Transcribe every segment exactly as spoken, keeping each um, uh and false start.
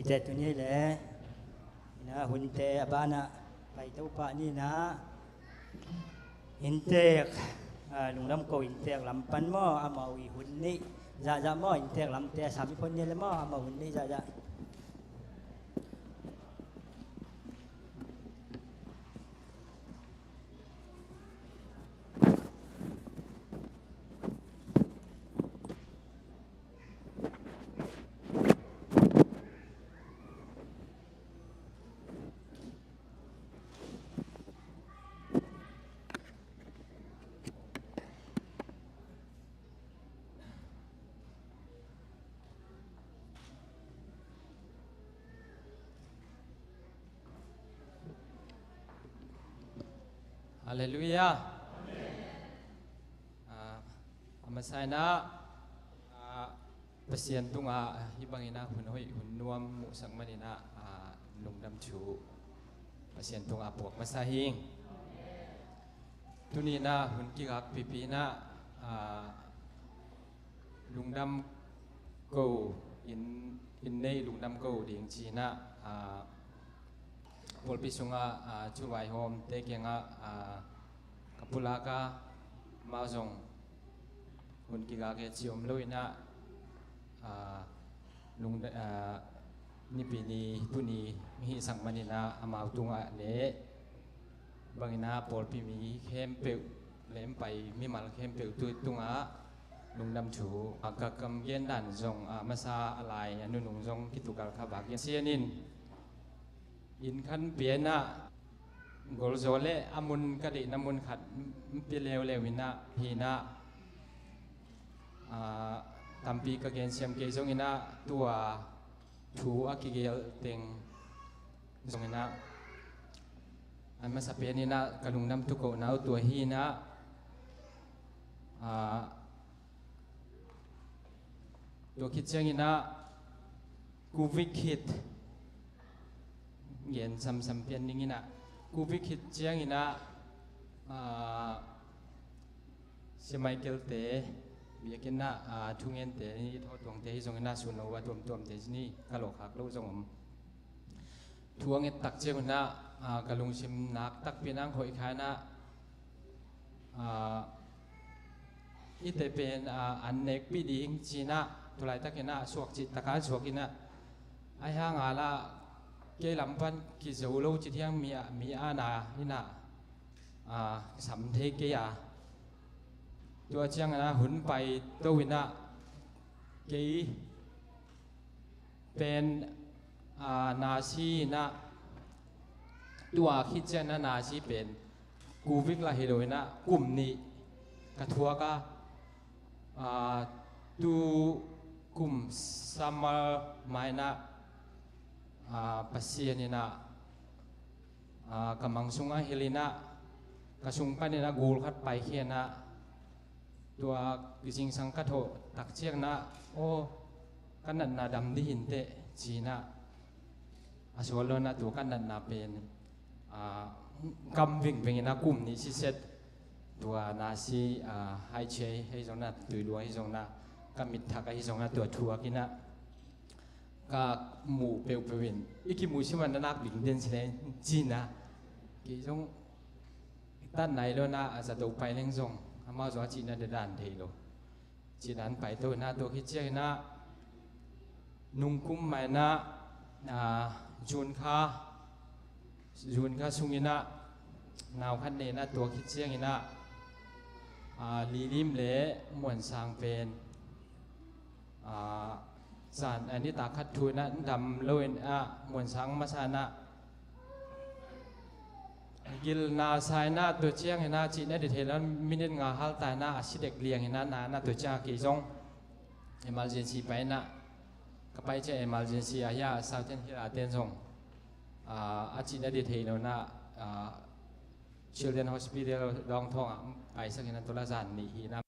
Te tuni le ina hunte a banah pai to pah ni ina, inntek, ah, lungdam ko inntek lam pan maw, amau i hun neih zahzah maw, inntek lamte a sam i phon ni le maw, amau hun neih zahzah. Halleluiah. Ah, a masa inah, ah, Pasian tungah hih bangin ah hun hoih hun nuam muhsak manin ah, ah, lungdam thu Pasian tungah puak masa hing. Tuni inah hun kigak pipi inah, ah, lungdam ko in, in nei lungdam ko ding ci inah, ah, pawlpi sungah, ah, thu vaihawmte kiangah, ah, ka pulak a, amau zong hun kigak e ci om lo inah, ah, lung, ah, nipi ni tuni hihsak manin ah amau tungah le bangin ah pawlpi mi khempeuh, lempai mimal khempeuh tu tungah lungdam thu. A ka kam gen dan zong, a masa a lai a nunung zong kitukal kha bak gen sianin, inn khan pianah golzaw le a mun ka deihna mun khat pia leuleu inah hi inah, a, tampi ka gensiam kei zong inah tua thu a kigel teng zong inah a masa pen inah ka lungdam tu kohna uh tua hi inah, a, tua khit ciang inah Covid khit gen samsam pian ding inah, Covid khit ciang inah, a, Sia Michael te biakinn ah, a, thungente ni, thawtuangte hi zong inah, sun lo a tuamtuamte ni ka lawhkhak lo zong om. Thu a nget tak ciang inah, a, ka lungsim nak takpi inah hoih kha inah, a, hihte pen, a, an nekpih ding ci inah, tulaitak inah suak cih taka an suak inah, ahi hang a lah kei lam pan kizo lo ci thiang mi a, mi a na inah, a, sam thei kei a. Tua ciang inah hun pai to inah kei pen, a, nasi inah tua khit ciang inah nasi pen Covid lah hi lo inah kum nih ka thuak a, a, tu kum summer mah inah, a, Pasian inah, a, ka mang sungah hilh inah, ka sung pan inah gul khat paikhia inah, tua zingsang ka thawh tak ciang inah, aw, ka natna dam dih inteh ci inah, a sual lo inah tua ka natna pen, a, kam vingving inah kum nih siset, tua nasi, a, haichei hi zong inah, tuilua hi zong inah, ka mit thak ahi zong inah tua thuak inah, ka muh peuhpeuh in, i kimuh sim a na nak ding den si leng ci inah, kei zong i tan nai lo inah, a zato pai leng zong amau zong a cihna dan thei lo. Cihna an pai to inah tua khit ciang inah nungkum mah inah, a, June kha, June kha sung inah nau khat nei inah tua khit ciang inah, a, Lilim le Muansang pen, a, zan, a, nitak khat thu inah dam lo inah Muansang masa inah gilna sa inah tua ciang inah cihna dih thei lo, minute nga hal ta inah a si dek liang inah na inah tua ciang kei zong emergency pai inah ka pai ciang emergency a hi a, Southern Hill a ten zong, a, a cihna dih thei lo inah, a, Children Hospital Dawngthawng ah paisak inah tua lah zan nih hi inah.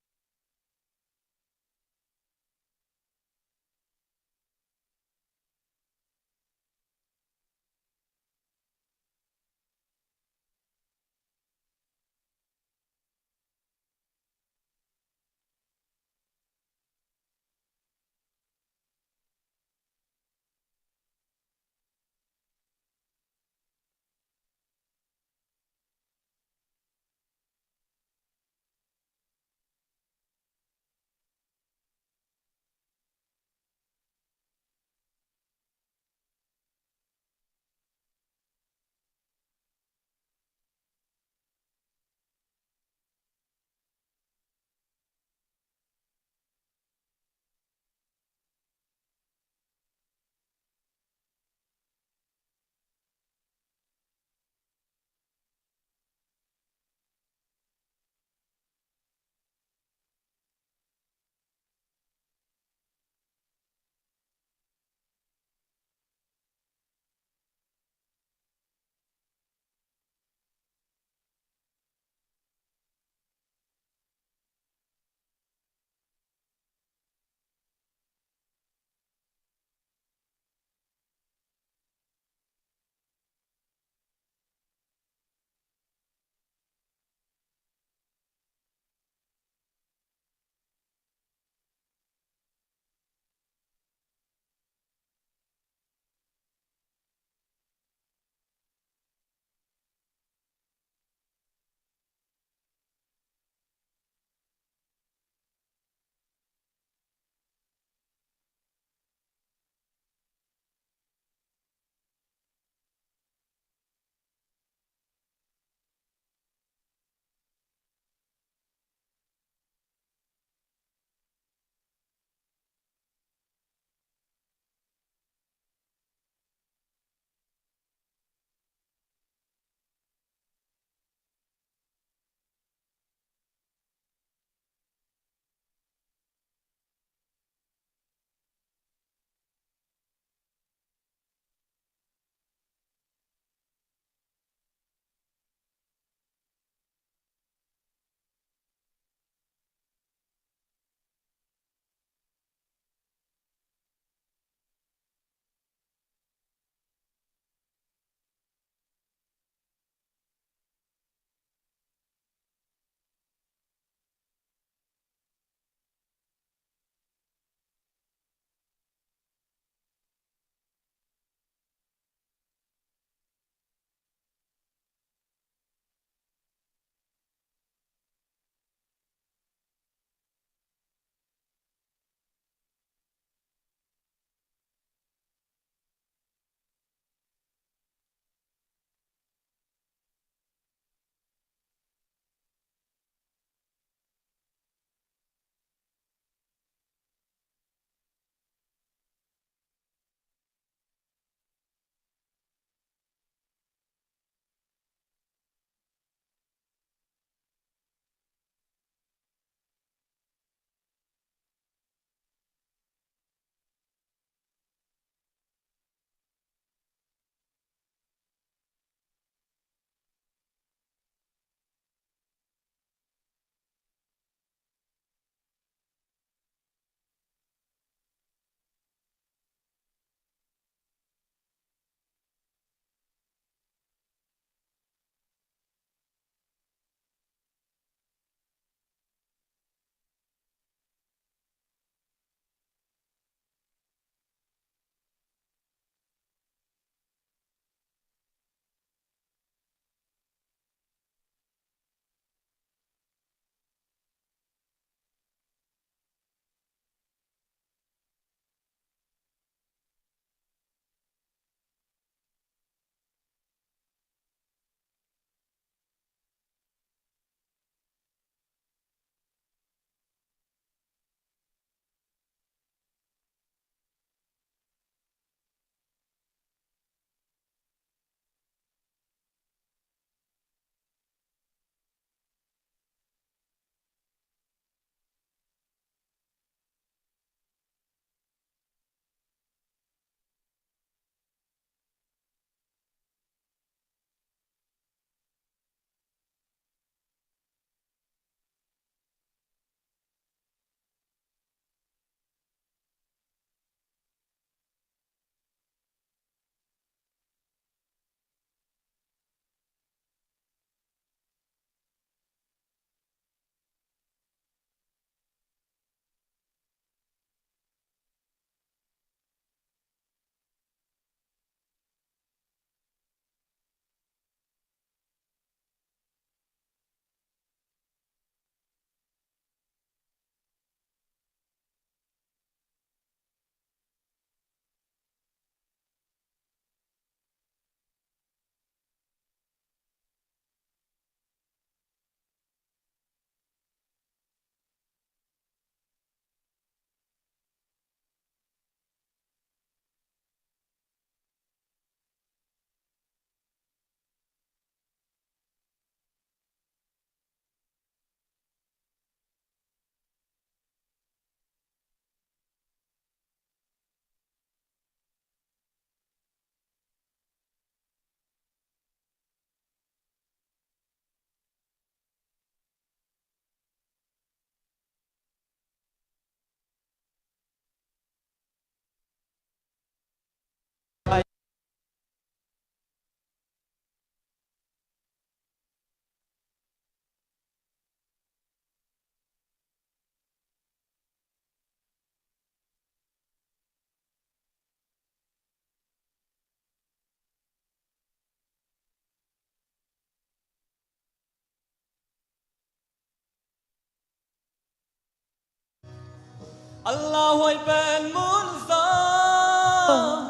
A lauhuai pen mun zong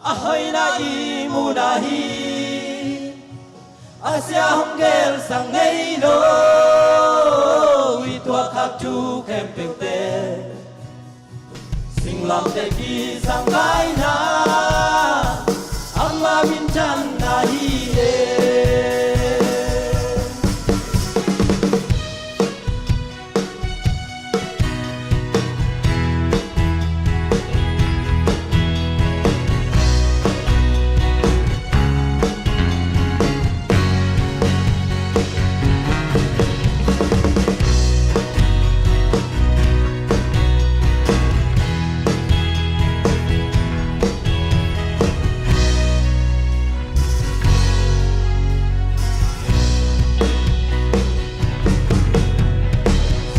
a hoihna i muhna hi. A sia hong gelsak ngei lo i tuahkhak thu khempeuhte, singlamteh kizang laina ama minthanna hi e.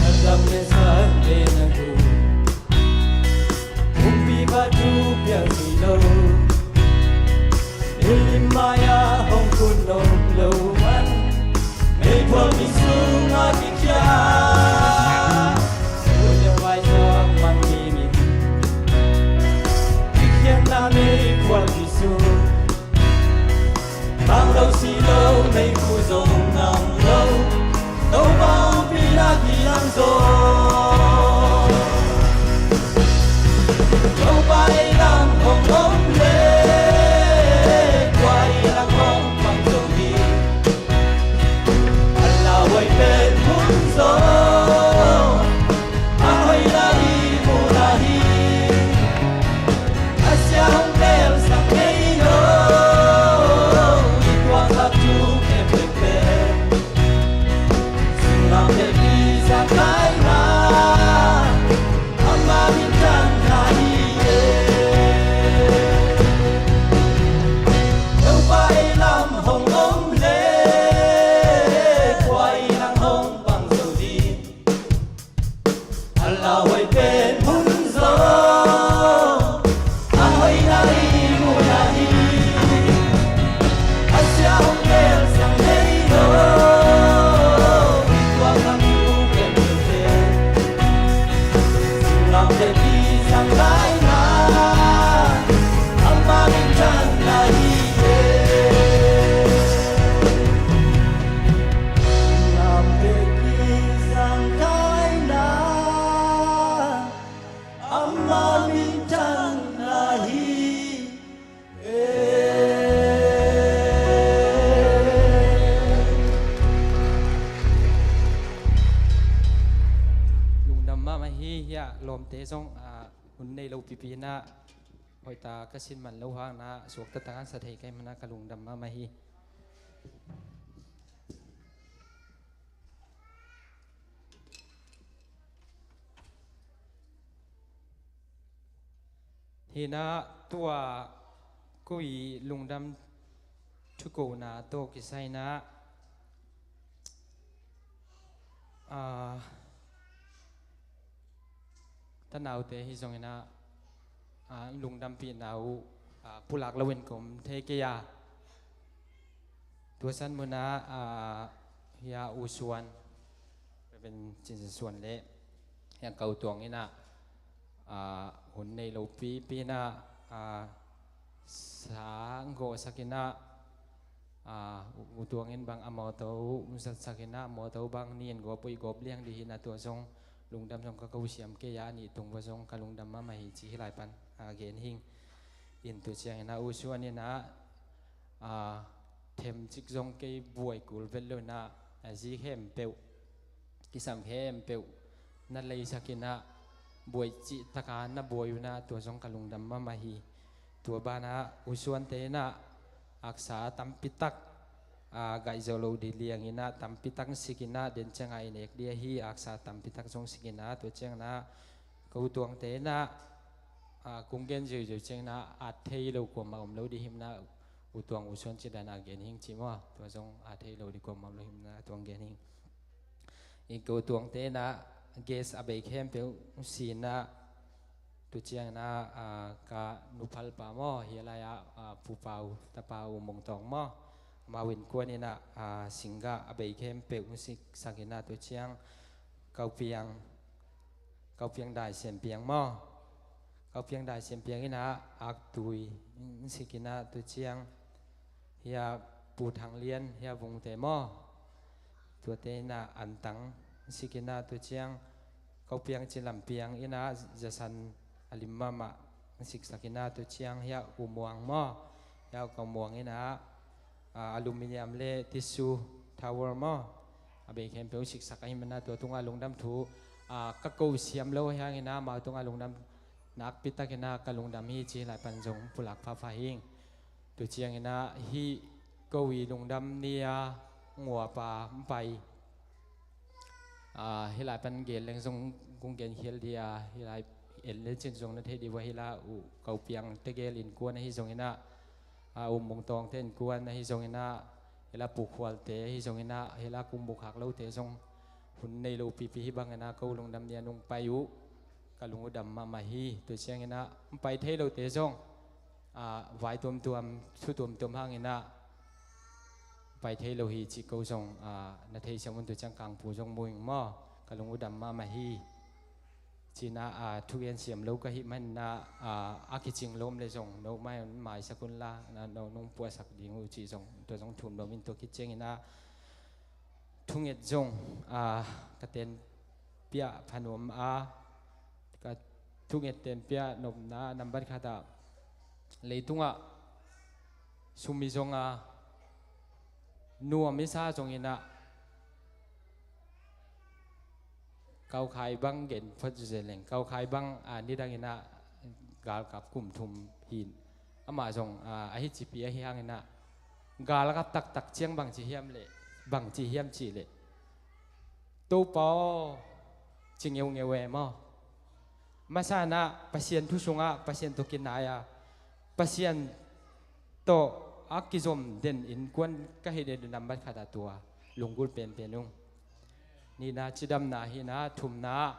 Saddam le Sunday na gu, kumpipa thu piang hi lo. Milim mai-ah hong kun om lo man, meiphual mi sungah kikhia. Suan le vai suak man mi min, kikhiatna meiphual mi sung. Bang lo si lo, meikhu zong ngam lo, Topa ompihna kilang zaw. Topa ei lam hong om leh, kua i lam hong pang zo ding. A lauhuai pen mun zong a hoihna i muhna hi. A sia hong gelsak ngei lo i tuahkhak thu khempeuhte, singlamteh kizang laina ama minthanna hi e. Topa ei lam hong om leh, kua i lam hong pang zo ding. A lauhuai pen mun zong a hoihna i muhna hi. A sia hong gelsak ngei lo i tuahkhak thu khempeuhte, singlamteh kizang laina ama minthanna hi e. Singlamteh kizang laina ama minthanna hi e. Lungdam mahmah hi. Hiah lawmte zong, ah, hun nei lo pipi inah, hoihtak ka sin man lo hangin ah suakta takin sa thei ka hih manin ah ka lungdam mahmah hi. Hi inah tua ko i lungdam thukona tawh kisai inah, ah, tanaute hi zongin ah, ah, lungdampihna uh, ah, pulak loin ka om thei kei a. Tua san munah, ah, hiah U Suan, Reverend Cin Za Suan le hiah Ko Tuang inah, ah, hun nei lo pipi inah, ah, sa gawhsak inah, ah, U Tuang in bang a mawtaw uh zatsak inah, mawtaw bang ni in gawp uh i gawp liang dih inah, tua zong lungdam zong ka ko siam kei a, a nih tung va zong ka lungdam mahmah hi ci hih lai pan, ah, gen hing. In tua ciang inah U Suan inah, ah, themcik zong kei buai kul vet lo inah, a zi khempeuh, kisam khempeuh na leisak inah, buai cih takin na buai uh inah, tua zong ka lungdam mahmah hi. Tua banah U Suante inah, aksa tampi tak, ah, gaih zo lo dih liang inah, tampi tak sik inah, den ciangah i nek dih ahi, aksa tampi tak zong sik inah, tua ciang inah Ko Tuangte inah, ah, kong gen ziauziau ciang inah, at thei lo kuamah om lo dih him inah, U Tuang U Suan ci dan a gen hing ci maw? Tua zong a thei lo dih kuamah om lo him inah, tua gen hing. I Ko Tuangte inah guest a bei khempeuh si inah, tua ciang inah, ah, ka nuphalpa maw, hih lai-ah, ah, Pu Pau tapa U Mong Tawng maw, amau innkuan inah, ah, singgah a bei khempeuh siksak inah, tua ciang Ko Piang, Kaupiang Dai Siampiang maw? Kaupiang Dai Siampiang in ah aktui in sik in ah tu ciang, hia Pu Thang Lian, hia Vungte maw? Tuate in ah antang in sik in ah tu ciang, Kaupiang Cin Lam Piang in ah zasan a lim mahmah in siksak in ah tu ciang, hia U Muang maw? Hia U Kau Muang in ah a, aluminium le tissue towel maw, a bei khempeuh siksak ahih manin ah tua tungah lungdam thu, a, ka ko siam lo hi hangin ah amau tungah lungdam nakpi takin ah ka lungdam hi ci, hih lai pan zong pulak phapha hing. Tu ciangin ah hih ko i lungdam ni-a nguapa pai, a, hih lai pan gel leng zong kong gen khial dih a, hih lai en le cin zong na thei dih uh a, hih lai uh Kaupiang tegel innkuan ahi zongin ah, a, U Mung Tawngte innkuan ahi zongin ah, hih lai Pu Khualte ahi zongin ah, hih lai Kum Buk Hak Lote zong hun nei lo pipi hi bangin ah ko lungdam ni-a nong pai uh ka lung uh dam mahmah hi. Tu ciangin ah pai thei lote zong, a, vai tuamtuam, thu tuamtuam hangin ah pai thei lo hi cih ko zong, a, na theisiam un. Tu ciang Kangpu zong mu ing maw, ka lung uh dam mahmah hi. Ci-in ah, a, thugen siam lo ka hih manin ah, a, a kicing lo om le zong no mai maisak un la, na, no nong puahsak ding uh cih zong, tua zong thum lo in, tua khit ciangin ah thunget zong, a, ka ten piah pha nuam a, ka thunget ten piah nopna nambat khat ah, leitungah sum i zong a, nuam i sa zongin ah, Kaukhai bang gen phot zen leng, Kaukhai bang, a, nidangin ah galkap kum thum hi in, amah zong, a, ahi cipi ahi hangin ah, galkap taktak ciang bangci hiam leh, bangci hiam cih leh, Topa aw, ci ngeungeu e maw? Masa in ah Pasian thu sungah Pasian tawh kinai a, Pasian tawh a kizom den innkuan ka hih den nambat khat ah tua lunggulh penpen ung. Nihna cidamna hi in ah, thumna,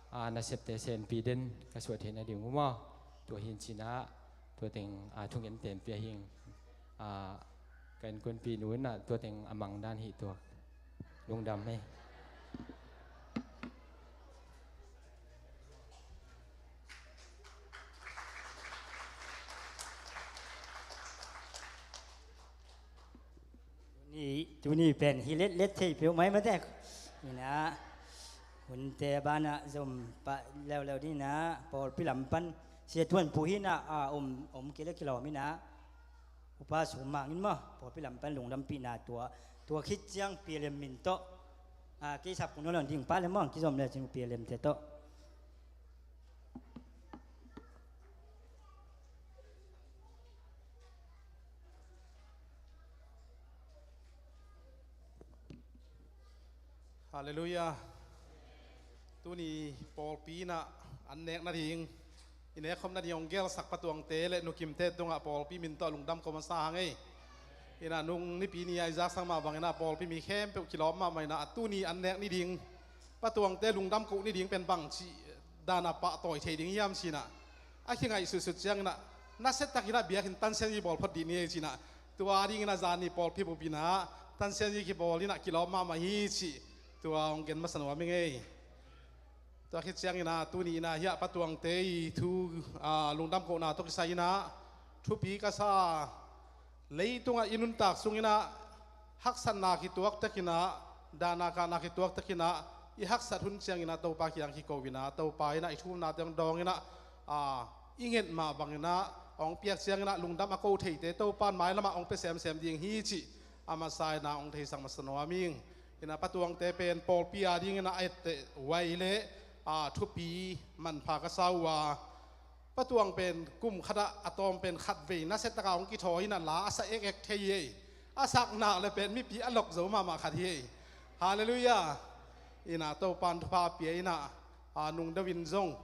a, nasepte senpi den ka suah theihna ding uh maw? Tua hi in ci-in ah, tua teng, a, thungen tenpi a hing, a, ka innkuanpih nu in ah tua teng a mang dan hi tuak. Lungdam hi. Tuni, tuni pen hi letlet thei peuhmah hi mate. Hi in ah, hunte banah zom pah leuleu ding in ah, pawlpi lam pan Sia Tuan Pu hi in ah, a, om, om kei leh kilawm hi in ah, Upa Sum Mang in maw, pawlpi lam pan lungdampihna tua, tua khit ciang P L M min tawh, a, kei sap kong nuam lo ding pa le maw, kizom le cin P L M te tawh. Halleluiah. Tuni pawlpi in ah an nek nading, i nek khop nading hong gelsak Pa Tuangte le Nu Kimte tungah pawlpi min tawh lungdam ko masa hang ei. In ah nung Nipi ni a i zaksak mah bangin ah pawlpi mi khempeuh kilawm mahmah in ah, tuni an nek ni ding, Pa Tuangte lungdam koh ni ding pen bangci dan a pahtawi thei ding hiam ci-in ah, a kingaihsutsut ciangin ah, nasia takin ah biakinn tansiang i bawl phot dih ni ei ci-in ah, tua dingin ah zan ni pawlpi bup in ah tansiang i kibawl in ah kilawm mahmah hi cih tua hong gen masa nuam ing ei. Tua khit ciangin ah tuni in ah hiah Pa Tuangte i thu, a, lungdam kohna tawh kisai in ah thupi ka sa. Leitungah i nuntak sungin ah haksatna kituak takin ah, dahna kahna kituak takin ah, i haksat hun ciangin ah Topa kiang kiko in ah, Topa in ah i thumnate hong dawng in ah, a, i nget mah bangin ah hong piak ciangin ah lungdam a ko theite Topa in mailamah hong pia semsem ding hi cih a masa in ah hong theisak masa nuam ing. In ah Pa Tuangte pen pawlpi a dingin ah a etteh huai le, a, thupi manpha ka sa uh a, Pa Tuang pen kum khatah a tawm pen khatvei nasia taka hong kithawi in ah la a sa ekek thei hi ei. A sak nak le pen mipi a lok zo mahmah khat hi ei. Halleluiah. In ah Topa in thupha pia in ah, a, nungdeuh in zong,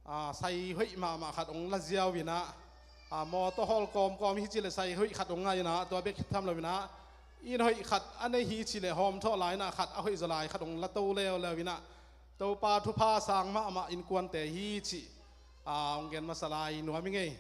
a, sai hoih mahmah khat hong la ziau in ah, a, mawtaw hawl kawmkawm hi ci leh sai hoih khat hong ngah in ah, tua bek tham lo in ah, inn hoih khat a nei hi ci leh hawmthawh lai in ah khat a hoih zaw lai khat hong la to leuleu in ah, Topa thupha sang mahmah innkuante hi cih, a, hong gen masa lai nuam ing ei.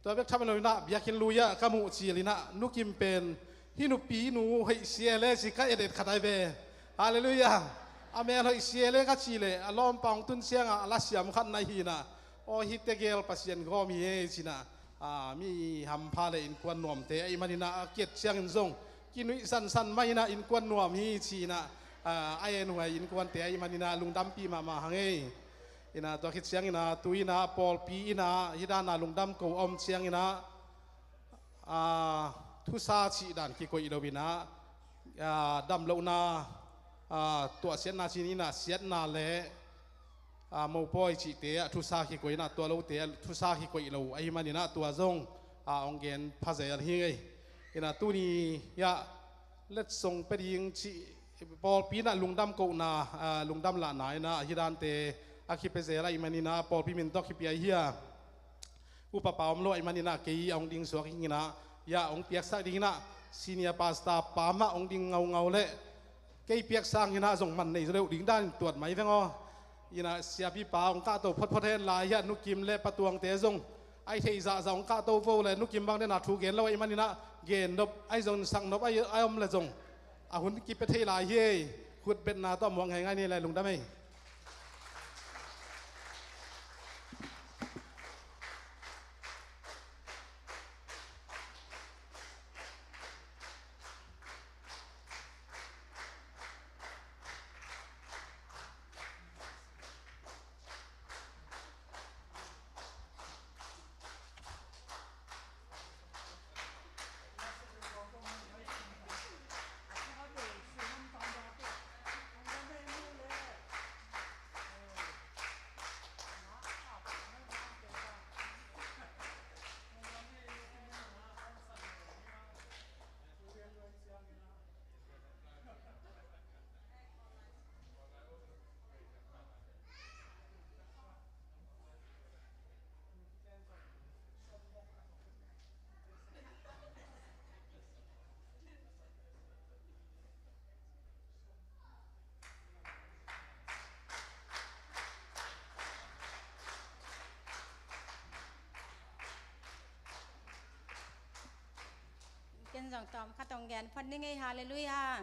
Tua bek tham lo in ah biakinn lui ah ka muh cil in ah Nu Kim pen hih nupi nu hoih sia le ci ka edet khat ai ve. Halleluiah. A mel hoih sia le ka ci leh a lawmpa hong tun ciangah a lasiam khat na hi inah, aw, hihte gel Pasian gawm hi ei ci inah, a, mi hampha le innkuan nuamte ahih maninah a kiat ciangin zong kinuih sansan mah inah innkuan nuam hi ci inah, a, a en huai innkuante ahih maninah lungdampih mahmah hang ei. Inah tua khit cianginah tu inah pawlpi inah hih dana lungdam ko a om cianginah, a, thusa cih dan kikoih lo inah, a, damlohna, a, tuahsiatna ci inah siatna le, a, mopawi cihte ah thusa kikoih inah tua lote ah thusa kikoih lo ahih maninah tua zong, a, hong gen phazel hi ngei. Inah tuni ah letsong pia ding cih pawlpi inah lungdam kohna, a, lungdam lahna inah hih dante a kipia zel ahih maninah pawlpi min tawh kipia hi a. Upapa om lo ahih maninah kei a hong ding suak hi inah, ya hong piaksak ding inah senior pastor pa mah hong ding ngaungau leh kei piaksak inah zong man nei zo leuh ding danin tuat mai veng aw. Inah siapipa hong kahto photphot hen lai hiah Nu Kim le Pa Tuangte zong a i theih zahzah hong kahto vo le Nu Kim bang dena thu gen lo ahih maninah gen nop ahi zong sak nop ahi a om le zong a hun kipia thei lai hi ei. Khutbetna tawh muak ngeingai ni le lungdam ei. Ken zong tawm khat hong gen phot ning ei, halleluiah.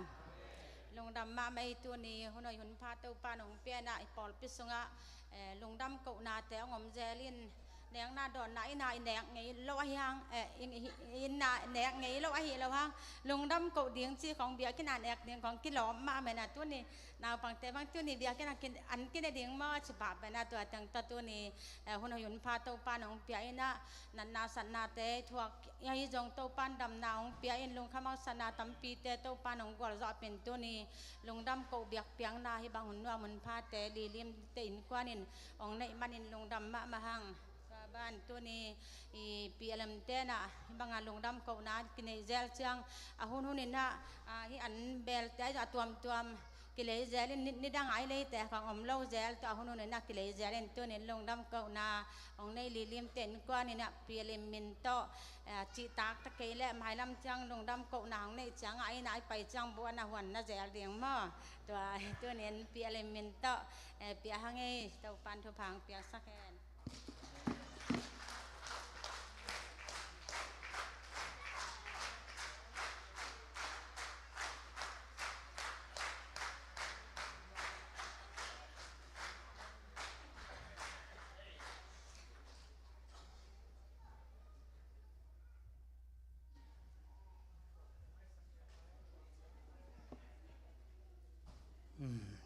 Lungdam mahmah ei, tuni hun hoih hun pha Topa nong piakna i pawlpi sungah, eh, lungdam kohnate hong om zel in, nekna dawnna inah i nek ngei lo ahi hang, eh, in, i, inah nek ngei lo ahi lo hang, lungdam koh ding ci khong biakinn ah nek ding khong kilawm mahmah inah tuni naupangte bang tuni biakinn ah kin, an kine ding maw ci pah pen ah tua teng tawh tuni, eh, hun hoih hun pha Topa nong pia inah natna satnate thuak ahi zong Topan damna hong pia in lungkham haksatna tampite Topan hong gualzawh pen tuni lungdam koh biakpiakna hih bang hun nuam hun phate Lilimte innkuan in hong neih manin lungdam mahmah hang. Tua ban tuni i P L M tenah hih banga lungdam kohna kineih zel ciang a hun hun inah, a, hih an belte ahi zong a tuamtuam kilei zel in ni, nidang a i leite khong om lo zel tawh a hun hun inah kilei zel in tunin lungdam kohna hong nei Lilimte innkuan inah P L M min tawh, eh, cihtak ta kei leh mailam ciang lungdam kohna hong neih ciangah a innah i pai ciang buh a na huan na zel ding maw? Tua tunin P L M min tawh, eh, pia hang ei, Topan thupha hong piaksak hen.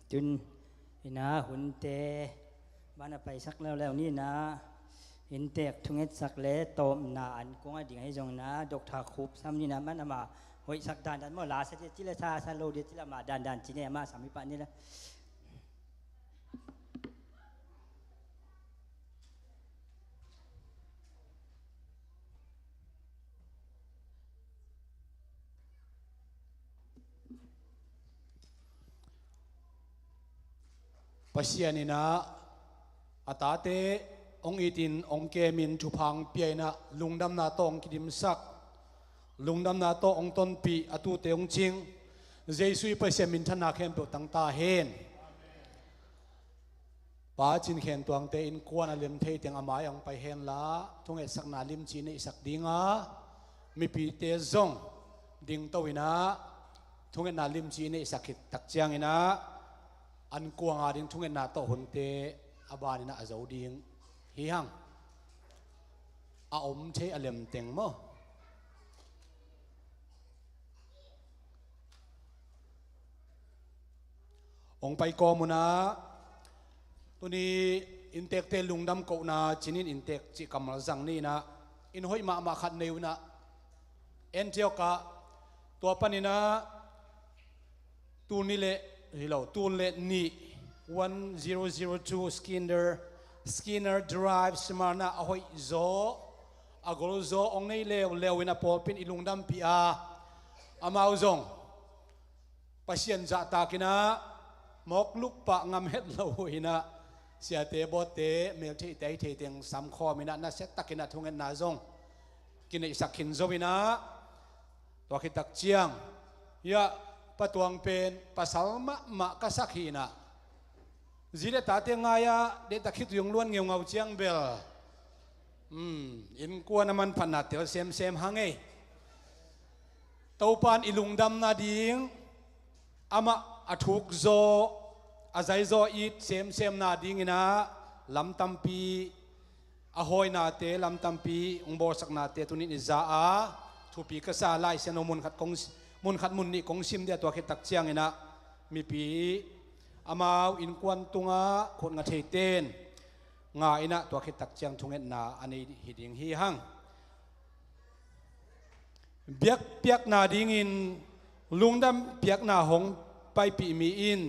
Tun inah hunte man a paisak leuleu ni inah inntek thungetsak le tawpna an kong a ding ahi zong inah Doctor Khup Sam ni inah man ama hoihsak dandan maw, la sa dia ci le sa, sa lo dia ci le ama dandan ci ne ama sam hi pah ni le. Pasian inah a tate hong itin hong kemin thupha hong pia inah lungdamna tawh hong kidimsak, lungdamna tawh hong tonpih a tute hong cing Jesu i Pasian minthanna khempeuh tangta hen. Pa Cin Khen Tuangte innkuan a lem thei teng a mai ah hong pai henla thungetsakna limci neihsak dinga mipite zong dingto inah thungetna limci neihsak khit tak cianginah Ankuang a ding thungetna tawh hunte a banin ah a zo ding hi hang. A om thei a lemteng maw? Hong pai kawm un ah, tuni inntekte lungdam kohna cinin inntek cih kammal zang ni in ah, inn hoih mahmah khat nei un ah, Antioch ah, tua panin ah, tul nih le, hi lo, tul le nih, one zero zero two Skinner, Skinner Drive, Smyrna, a hoih zaw, a gol zaw hong nei leuleu in ah pawlpi in i lungdampih a, amau zong Pasian zahtak in ah mawk lup pah ngam het lo uh in ah, siate bawtte, meltheihte a hi thei teng samkhawm in ah, nasia takin ah thungetna zong kineihsak khin zo in ah, tua khit tak ciang, hiah Pa Tuang pen pasal mahmah ka sak hi in ah, zi le tate ngai-ah deihtak khit zong luan ngeungau ciang bel, um, innkuan a manphatna tel semsem hang ei. Topa in i lungdamna ding, amah a thuk zaw, a zai zaw it semsemna ding in ah, lam tampi, a hawinate, lam tampi hong bawlsaknate tuni in i za a, thupi ka sa Lai Siangtho mun khat kong, mun khat mun nih kong sim dia, tua khit tak ciang in ah mipi, amau innkuan tungah khut nga theite in nga in ah, tua khit tak ciang thungetna a nei hi ding hi hang. Biakpiakna dingin lungdam piakna hong paipih mi in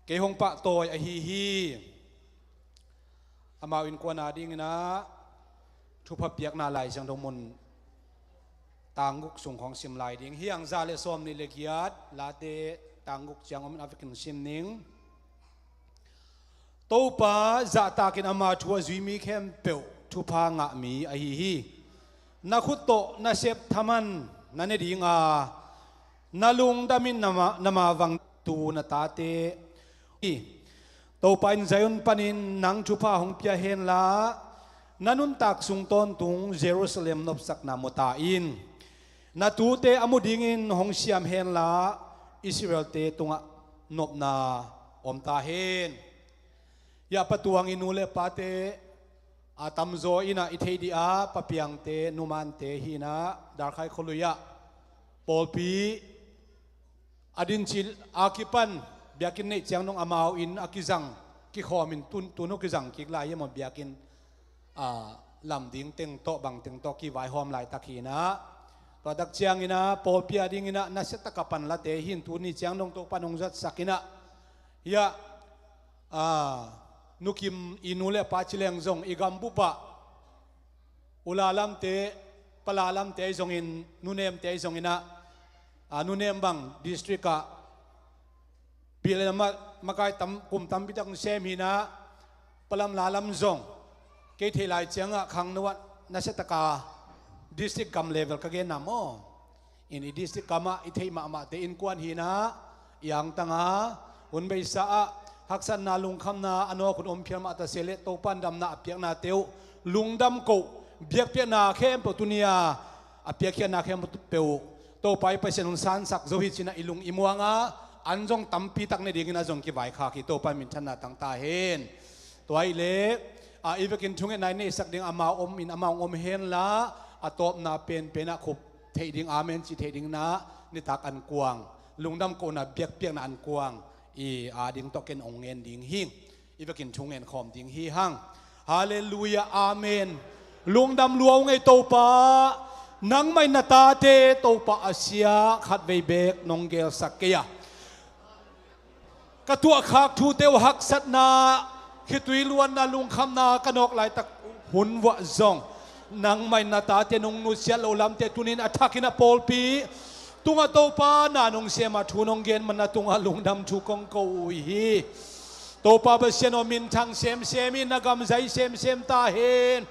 kei hong pahtawi ahi hi. Amau innkuan a ding in ah thupha piakna Lai Siangtho mun tang guk sung khawng sim lai ding hi hang. Za le sawm nih le giat, Late tang guk ciang om in a vekin sim ning. Topa zahtak in ama thu a zui mi khempeuh thupha ngah mi ahi hi. Na khut tawh na sep thaman na ne ding a, na lungdam in na ma, na mavang tu na tate hi. Topa in Zion panin nang thupha hong pia hen la, na nuntak sung tawntung Jerusalem nopsakna mu ta in. Na tute a mu dingin hong siam hen la, Israel-te tungah nopna om ta hen. Hiah Pa Tuang i nu le pate a tamzaw in ah i theih dih a, Pa Piangte, Nu Mante hi in ah, Darkhai khualui ah pawlpi a din cil a kipan, biakinn neih ciang dong amau in a kizang, kikhawm in tun, tun uh kizang kik lai hi maw, biakinn, a, lam ding teng tawh, bang teng tawh kivaihawm laitak hi in ah, tua tak ciang in ah pawlpi a ding in ah nasia taka pan late hi in, tuni ciang dong Topa in hong zatsak in ah, hiah, a, Nu Kim i nu le pa ci leng zong i gambup ah, U La Lamte, Pa La Lamte ahi zongin, Nu Nemte ahi zongin ah, a, Nu Nem bang district ah, bil le ma, makai tam, kum tampi tak sem hi in ah, Pa Lam La Lam zong, kei theih lai ciang ah khangno ah nasia taka district gam level ka gen na maw. In i district gam ah i theih mahmahte innkuan hi in ah, i angtang a, hun beisa ah, haksatna, lungkhamna a nawk hun om phial mah ta se leh, Topa in damna a piaknate uh lungdam koh, biakpiakna khempeuh tuni a, a piakkhiatna khempeuh Topa i Pasian hong sansak zo hi ci in ah i lung i muang a, an zong tampi tak ne ding in ah zong kivaikhak hi. Topa in minthanna tang ta hen. Tua ahih leh, a, i vekin thungetna i neihsak ding amau om in, amau hong om hen la, a tawpna penpen ah khup theih ding, amen cih theih ding in ah, nitak ankuang, lungdam kohna, biakpiakna ankuang i a ding tawh ken hong ngen ding hi. I vekin thungen khawm ding hi hang. Halleluiah, amen. Lungdam lua ung ei Topa, nangmah in na tate Topa a sia khatvei beek nong gelsak kei a, ka tuahkhak thute uh haksatna, khitui luanna, lungkhamna ka nawk laitak hun vuah zong, nangmah in na tate nong nusiat loh lamte tuni in a thak in a pawlpi tungah Topa na nong sem a thu nong gen man na tungah lungdam thu kong ko uh hi. Topa Pasian aw, minthang semsem in, na gam zai semsem ta hen.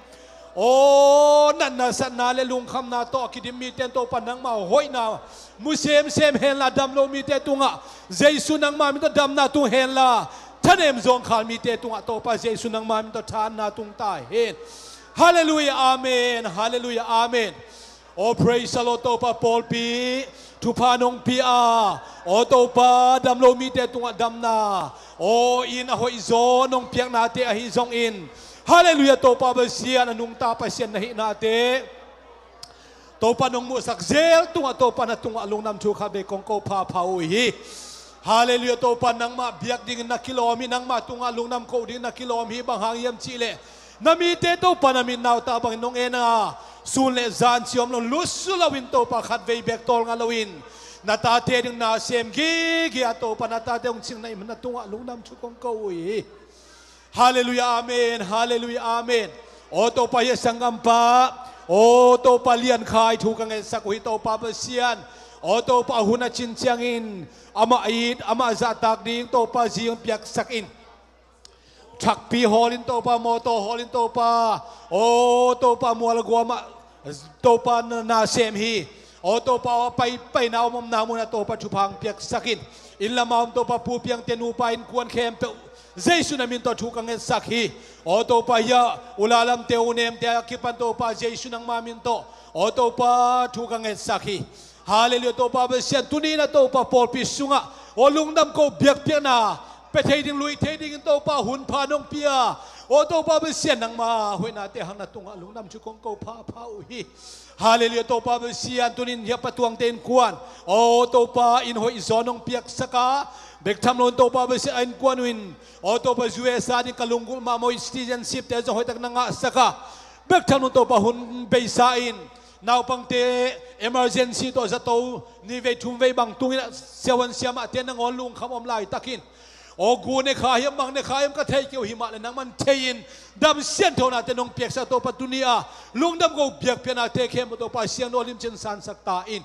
Aw, natna satna le lungkhamna tawh a kidim mite in Topa nangmah hoihna mu semsem hen la, dam lo mite tungah Jesu nangmah min tawh damna tung hen la, thanem zawngkhal mite tungah Topa Jesu nangmah min tawh thahatna tung ta hen. Halleluiah, amen. Halleluiah, amen. Oh, praise the Lord, Topa pawlpi thupha nong pia a, oh Topa damlo mite tungah damna, oh in a hoihzaw nong piaknate ahi zongin, Halleluiah, Topa Pasian, a nungta Pasian na hihnate Topa nong muhsak zel tungah Topa na tungah lungdam thu khat vei kong ko phapha uh hi. Halleluiah, Topa nangmah biak dingin na kilawm hi, nangmah tungah lungdam ko dingin na kilawm hi. Bang hang hiam cihleh na mite Topa na mit nau ta bangin nong en a, sun le zan ciom lo lusu loin Topa khat vei bek tawlnga loin na tate ding na sem gige a Topa na tate hong cingna i hih manin na tungah lungdam thu kong ko uh hi. Halleluiah, amen. Halleluiah, amen. Oh Topa, hiah sanggampa, oh Topa Liankhai thu ka ngetsak uh hi, Topa Pasian. Oh Topa, a hun a cin ciangin amah it, amah zahtak ding Topa zing piaksak in. Thakpi hawl in Topa, mawtaw hawl in Topa, oh Topa, mual a guam ah Topa na, na sem hi. Oh Topa, a pai, paina om omna munah Topa thupha hong piaksak in. Inn lamah om Topa, pu piangte, nupa, innkuan khempeuh Jesu na min tawh thu ka ngetsak hi. Oh Topa, hiah u la lamte, u nemte a kipan Topa Jesu nangma min tawh, oh Topa, thu ka ngetsak hi. Halleluiah, Topa Pasian, tuni in a Topa pawlpi sungah, oh lungdam ko biakpiakna pia thei ding, lui thei dingin Topa hun pha nong pia, oh Topa Pasian, nangma hoihnate hang na tungah lungdam thu kong ko phapha uh hi. Halleluiah, Topa Pasian, tuni in hiah Pa Tuangte innkuan, oh Topa, in hoihzaw nong piaksak a, bek tham loin Topa Pasian, a innkuan uh in, oh Topa, U S A ding ka lunggulh mahmah uh in, citizenship te zong hoihtak na ngahsak a, bek tham loin Topa hun beisa in, naupangte emergency tawh zato ni vei thum vei bang tungin a siavuan siamahte nangawn lungkham om laitakin, aw, gu ne kha hiam, bang ne kha hiam ka thei kei uh hi mah leh nangman thei-in dam sianthonate nong piaksak Topa, tuni a lungdam ko biakpiaknate khempeuh Topa siangtho limcin sansak ta in.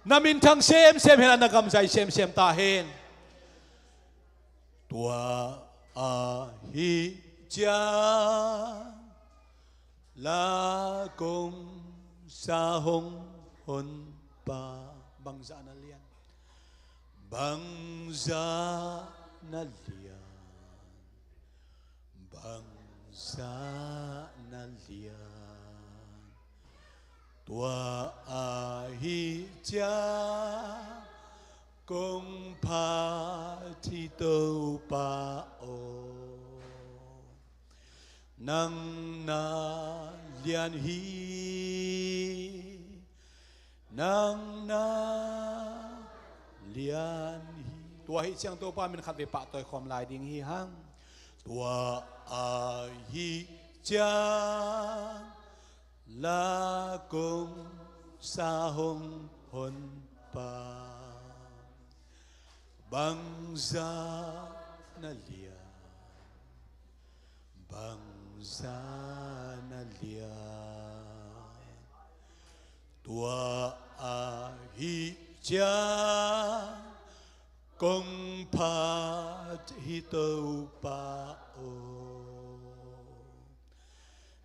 Na minthang semsem hen la, na gam zai semsem ta hen. Tua ahih ciang la kong sa hong honpa, bangzah na lian, bangzah na lian, bangzah na lian. Tua ahih ciang kong phat hi Topa aw, nang na lian hi, nang na lian hi. Tua ahih ciang Topa min khat vei pahtawi khawm lai ding hi hang. Tua ahih ciang la kong sa hong honpa, bangzah na lian, bangzah na lian. Tua ahih ciang kong phat hi Topa aw,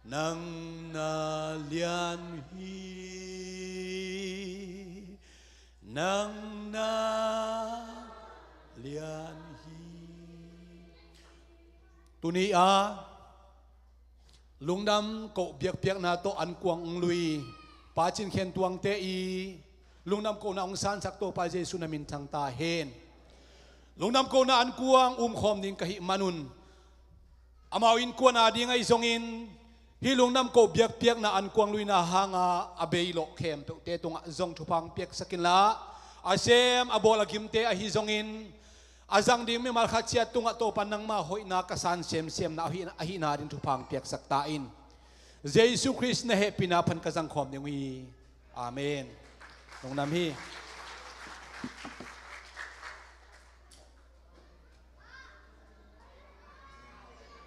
nang na lian hi, nang na lian hi. Tuni a lungdam koh biakpiakna tawh ankuang hong lui Pa Cin Khen Tuangte i lungdam kohna hong sansak Topa Jesu na minthang ta hen. Lungdam kohna ankuang umkhawm ding ka hih manun, amau innkuan a ding ahi zongin hih lungdam koh biakpiakna ankuang luina hanga a bei lawh khempeuhte tungah zong thupha hong piaksak inla, a sem a bawl a gimte ahi zongin a zang ding mimal khat ciat tungah Topa nangma hoihna ka san semsemna ahih, ahihna ding thupha hong piaksak ta in. Jesu Khrist na hehpihna pan ka zangkhawm ding uh hi. Amen. Lungdam hi.